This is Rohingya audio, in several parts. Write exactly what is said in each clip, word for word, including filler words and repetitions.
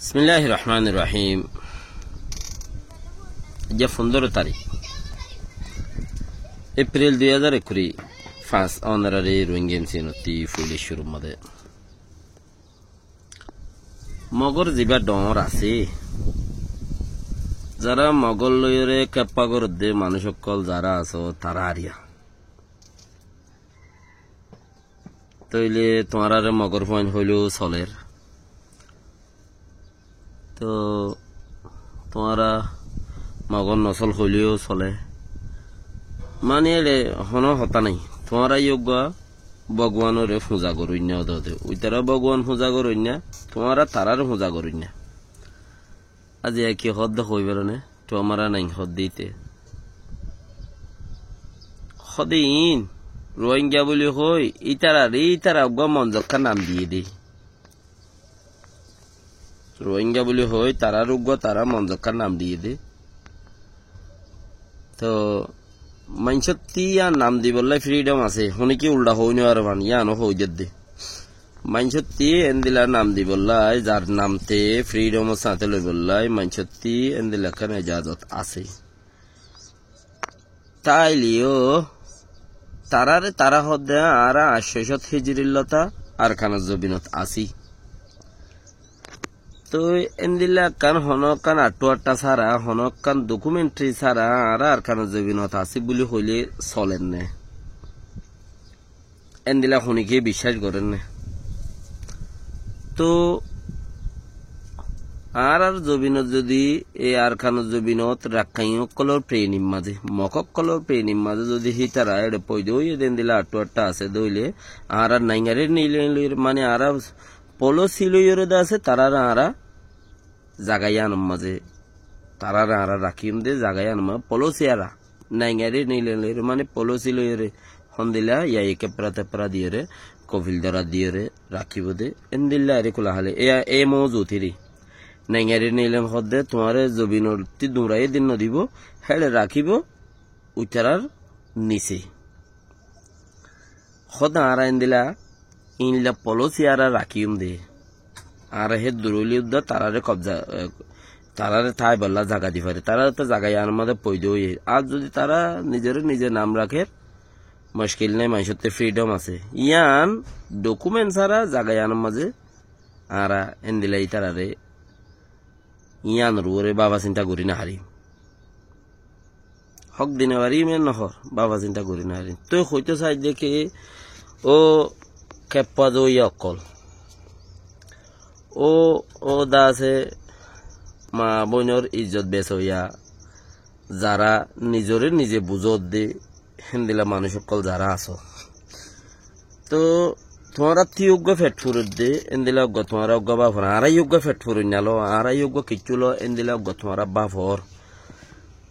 Bismilláhir Rohmánir Rohím. Aijja fundóro tarík, Epril dui házar ekkuri fañs, ónorare Rohingya M C N ottú foila cúrur mazé Mogor zibá dhoóñr asé, zará Mogor loiyóre keppa goródde manúic ókkol zará asó, tará ariya. Tóile tuáñráre Mogor fuain hoiléyo solér. Tóu tuáñra Mogor nosól hoiléyo solé. Mani eçe honó hotá nái. Tuáñra yó uggúa Bóguanóre fuñza goróinna ódode. Uitará Bóguan fuñza goróinna, tuáñra taráre fuñza goróinna. Aziya ki hoódde hoóibar né? Tuáñra nain hoódde íte. Hoóde iín, Rohingya buli hoói, ítararé ítara uggúa monzokká nam diyé dé. Rohingya buli hoói, tarár uggúa tará monzokká nam diyé dé. Tóu maincótti yían nam dibollá fridhom asé, honíki uldha hoói nofaré, mani yíano hoói dedde. Maincótti éndila nam dibollá, zar namte fridhomor sáñte loibollá, maincótti éndila ekkán ezazot asé. Táile yó taráre tará hoódde añára añcócót híjirir lóta Arkanor zobinot así. Tóu éndila ekkán honó ekkán aththú aththá sára, honó ekkán dokumentari sára añára Arkanor zobinot así buli hoilé solér né? Éndila honíkiye biccác gorér né? Tóu añárár zobinot zodi e Arkanor zobinot Rakkain ókkolór prenir mazé, Mog ókkolór prenir mazé zodi hítara eçe foida óiye dé éndila aththú aththá asé dé óile, añárár naingaré neilén loiyóre, mani añára polósi loiyóre dé asé, taráre añára zaga yíanor mazé, taráre añára rakíyum dé zaga yíanor mazé, polósi añára naingaré neilén loiyóre, mani polósi loiyóre, hondila yai keppara teppara diyóre, kofil dóra diyóre rakíbo dé, éndila aré kula hále, e, e mozut híri. Naingaré neilén hoódde tuáñre zobinottí duñraiyé din nodibó, héçe rakíbo, uitarár nise. Hoóde añára éndila, íinlla polósi añára rakíyum dé. Añára hé duróile uddá taráre kobza, e, taráre táibollá zaga di fare. Taráre tó zaga yíanor mazé foida óiye. Ar zodi tará nizoré nize nam rakér, mockil nái, maincótte fridhom asé. Yían dokument sára zaga yíanor mazé añára éndila ítararé yíanor uore báfa sinta gorí nofarim. Hók di nofarim, yían nohór, báfa sinta gorí nofarim. Tói hoitó saidde ki, ó keppa zoiya ókkol, ó, ó dase maa bóinor izzot besoiya, zará nizoré nize buzódde, héndila manúic ókkol zará asó. Tóu tuáñrattí yó uggúa feth furoidde, éndila uggúa tuáñra uggúa báfor, añára yó uggúa feth furoinnaló, añára yó uggúa kiccúlo, éndila uggúa tuáñra báfor.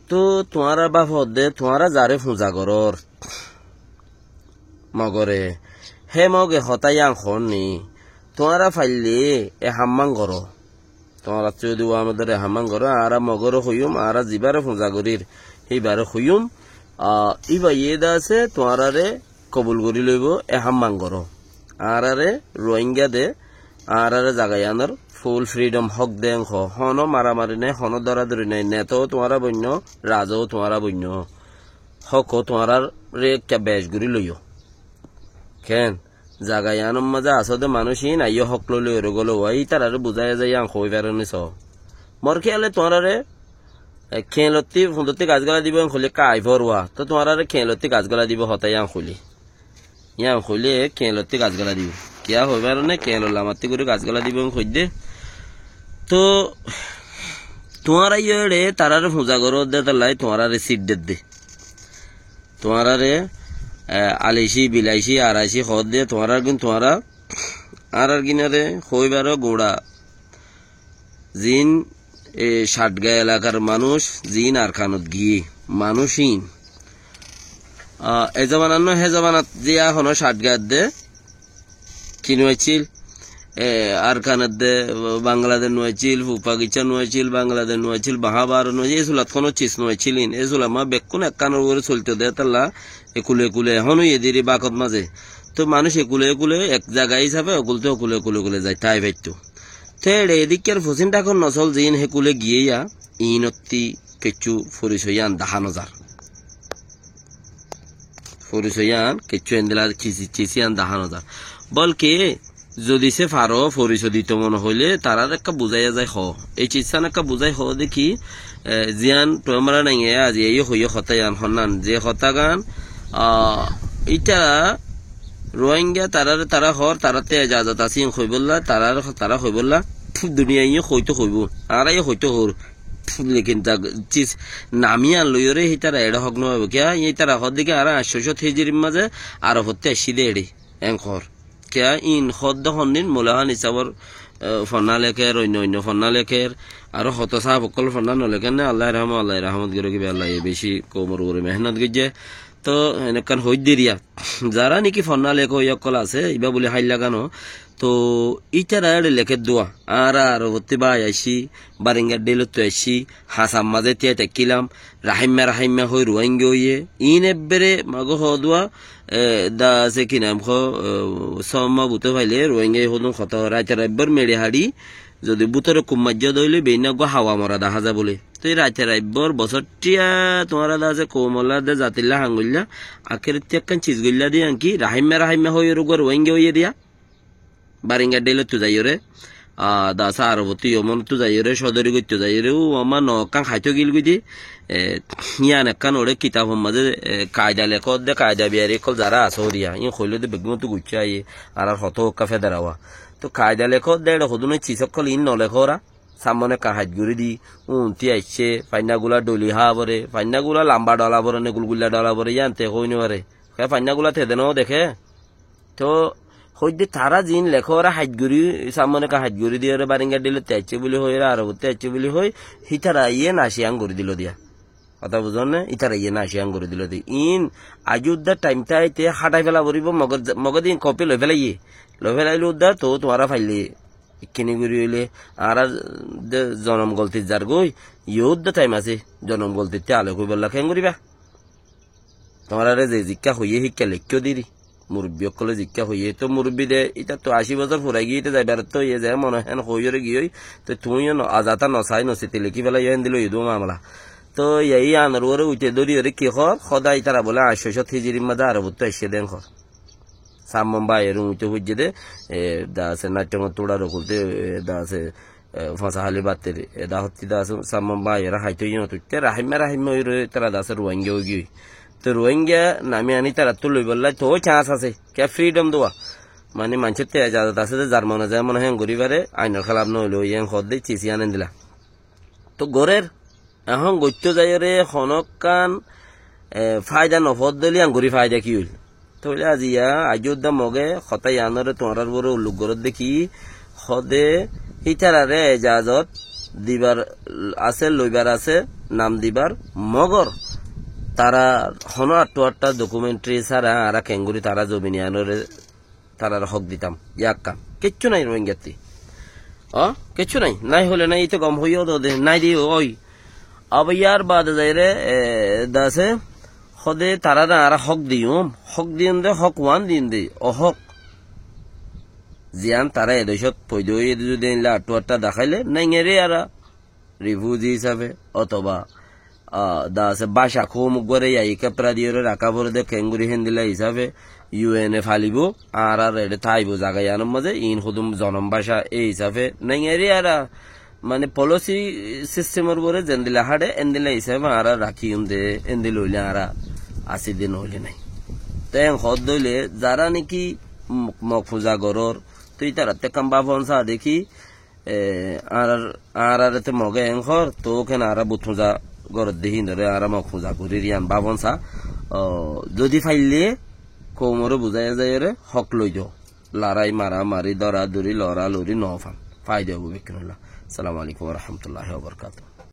Tóu tuáñra báfodde, tuáñra zaré fuñza gorór Mogoré, hé Moge hotá yían hoónni, tuáñra faillé e hammán goró. Tuáñrattú zodi uamedor e hammán goró, añára Mogoré hoiyúm, añára zibáre fuñza gorír, híbaré hoiyúm, a, íba yé dase tuáñráre kobul gorí loibó, e hammán goró. Añáráre Rohingya de, añáráre zaga yíanor ful fridhom hók de, en hoó. Honó maramari nái, honó dóradóri nái, neta ó tuáñra boinno, raza ó tuáñra boinno. Hók ó tuáñráre ekká bec gorí loiyó. Keén? Zaga yíanor mazé asóde manúic íin aiyó hók loi loi ere gólé wá, ítararé buzáiya zai yían hoói faronní soó. Mor kéyale tuáñráre, e, keñlottí, fundottí gas gólai dibó en hoilé ká ai fóruwa. Tóu tuáñráre keñlottí gas gólai dibó hotá yían hoilé. Yían hoilé keñlottí gas gólai dibó. Kiyá hoói faronné, keñlor lamattí gorí gas gólai dibó en hoidde. Tóu tuáñra yó eçe taráre fuñza goródde tollai tuáñráre sít dedde. Tuáñráre, e, alaicí, bilaicí, araicí hoódde, tuáñrár gín tuáñra, añárár gínoré hoói faro guñça. Ziín, e, Chatga elakar manúic, ziín Arkanot giyé, manúic íin. A, e zobanat no, hé zobanat ziyá honó Chatga edde ki nuaiccíl, e, Arkan edde Bangladec nuaiccíl, Puk Pakicca nuaiccíl, Bangladec nuaiccíl, Bahábar nuaiccíl, e sulat honó cis nuaiccíl íin. E sulat ma bekkún ekkánor uore soilto de tolla, ekule ekule, honó yediri bakot mazé. Tóu manúic ekule ekule, ek zaga hísafe, okultú okule ekule ekule zai, tái faittó. Te eçe edíkkar fosín dhákor nosól ziín hé kúle giyé yá, iínottí kessú forisoiyán dahá nozar. Forisoiyán kessú endila cisi, cisiyán dahá nozar. Bólke zodi se faro forisoi dito mone hoilé, taráre ekká buzáiya zai hoó. Ei cisiyán ekká buzái hoó de ki, e, ziyán tuáñra nainge azi ei hoiyó hotá yían honnán, ze hotágan, a, ítara Ruáinga taráre tará hoór, tarátte ejazot asé iín hoibólla, taráre tará hoibólla, puf, duniyaiye hoitó hoibó, añára yó hoitó hoór, puf, lekin zag-, cis nam yían loiyóre hítara eçé hók no faibó. Kiyá? Ítara hoódde ki añára añctó cót hijirir mazé Arobottú aiccí dé eçé, eén hoór. Kiyá? Iín hoódde hondin Moulahán Isabor, e, fonná lekér, oinno oinno fonná lekér, aró hotó sáf ókkol fonná no lekér né, Alláye rahmot, Alláye rahmot gorók, íba Alláye bicí koumor uore mehénnot goijjé. Toóu enekkán hoóidde riya. Zará néki fonná lekói ókkol asé, íba bóli háilla gán ó. Toóu ítara eçé lekér dé, añára Arobottú bái aiccí, Baringar dhéilottu aiccí, hasar mazé tíai táikkílam, raháimma raháimma hoói Ruáinga óiye. Iín ebbere magó hoódde, e, dase ki nam hoó, e, sómma búto failé Ruáinga hoódun hotá hoó, raite raibbór meçi haçi, zodi bútore kum maijjé dé óile beinna eggúa hawa mora dahá za bóle. Toi raite raibbór bosóttiya tuáñra dase koumolla de zatilla ham goillá, akérottí ekkán cis goillá de yían ki, raháimma raháimma hoói eruggúa Ruáinga óiye diya. Baringar dhéilottu zaiyóre, a, dase Arobottú Yomonottu zaiyóre, códori goittu zaiyóre, ó ammá nokkán háito gil goi de, e, yían ekkán oçé kitabor mazé, e, kaida lekódde, kaida biyari ókkol zará asé óriya, yín hoilé de beggúnottú guccá aiyé, añárar hotó ókka fedar awa. Toóu kaida lekódde eçé hodún cis ókkol iín no lekóra, sammone ekka hait gorí di, untí aiccé, fainná gula dholi háa fore, fainná gula lamba dhola fore né, gulgulla dhola fore, yían te hoói no fare. Hé fainná gula te de no deké. Toóu hoóidde tará ziín lekóra hait gorí, sammone ekka hait gorí diyóre Baringar dhéilottu aiccé bóli hoói, Arobottú aiccé bóli hoói, hítara aiyé naciyán gorí dilo diya. Hotá buzón né? Ítara aiyé naciyán gorí dilo de. Iín aijjó uddá thaim táite háthai féla foribó, Mogor, Mogé de iín kopi loi félaiyé. Loi félailé uddá toóu tuáñra faillé. Ikkéni gorí óile, añárar de zonom goltit zargói, yó uddá thaim asé, zonom goltittú alek óibolla keén goríba? Tuáñrare ze zikká hoiyé híkka leikkó diri. Murubbi ókkole zikká hoiyé, toóu murubbi de, ítattu ací bosór furai giyé, íte zaibarottú óiye, ze mone héen hoóiyoré giyói, toóu tuñí yó no, azata no sai, no siti lekí félaiyó, héndilla óiye dé mamala. Toóu yíanor uore uite dóriyoré ki hoór, hodá ítara bóle añctó cót hijirir mazé Arobottú aiccé dé hoór. Sammon báiyoré uñitté foijjé dé, e, dase Naitthongor tuçar ókkolté, e, dase, e, Foñsaháli battir, e, dahottí dase Sammon báiyoré háito yían tuitté, raháimma raháimma óiyoré ítara dase Ruáinga óigiyoi. Toóu Ruáinga nami aní ítarattú loibollá toóu cans asé, kiyá fridhom dua. Mani maincóttu ejazot asé dé, zar mone ze mone héen gorí fare, ainor hélaf no óile óiye héen hoódde, cis yían endilla. Toóu gorér, ehón goittó zaiyóre honókkan, e, fáida no foódde óile yían gorí fáida ki óil? Tóile aziya, aijjó uddá Mogé hotá yíanoré tuáñrár uore ulluk goródde ki, hodé ítararé ejazot dibar asé, loibar asé, nam dibar, mogor tará honó añththu añththa dokumentari sára añára keéngorí tará zobin yíanoré tarár hók ditam. Yá ekkán. Kiccú nái Ruáingattí. Ó, kiccú nái. Nái hoilé nái, íte gom hoiyó dode, nái de ói. Abar yár baade zaiyóre, e, dase, hóde taráre añára hók diyum. Hók diyum de, hók uán diyum de, ó hók. Ziyán tará e decót foida óiye de zudi éilla añththu añththa deháile, naingeri ara rifuzi hísafe, ótoba, a, dase báca koum uggúare yai kepra diyóre raká forede keéngorí héndilla hísafe, yu en e falibóu, añárar eçé táibou zaga yíanor mazé, iín hodún zonom báca e hísafe, naingeri ara, mane, polisi sistemor uore zendilla háçe, éndilla hísafe añára rakíyum de, éndilla óile añára así de, noóile nái. Te en hoódde óile, zará néki Mog, Mog fuza gorór, te ítarattú ekkán báfon saá de ki, e, añárar, añáráre te Mogé en hoór, toóu ken añára but fuza goródde híinoré añára Mog fuza gorír yían báfon saá. Ó, zodi faillé koumoré buzáiya zaiyóre hók loi do. Larái, maramari, dóradóri, loralori no fan. Fáida óibo bekkúnolla. Assalamu alaikum wa rahmatullahi wa barakatuhu.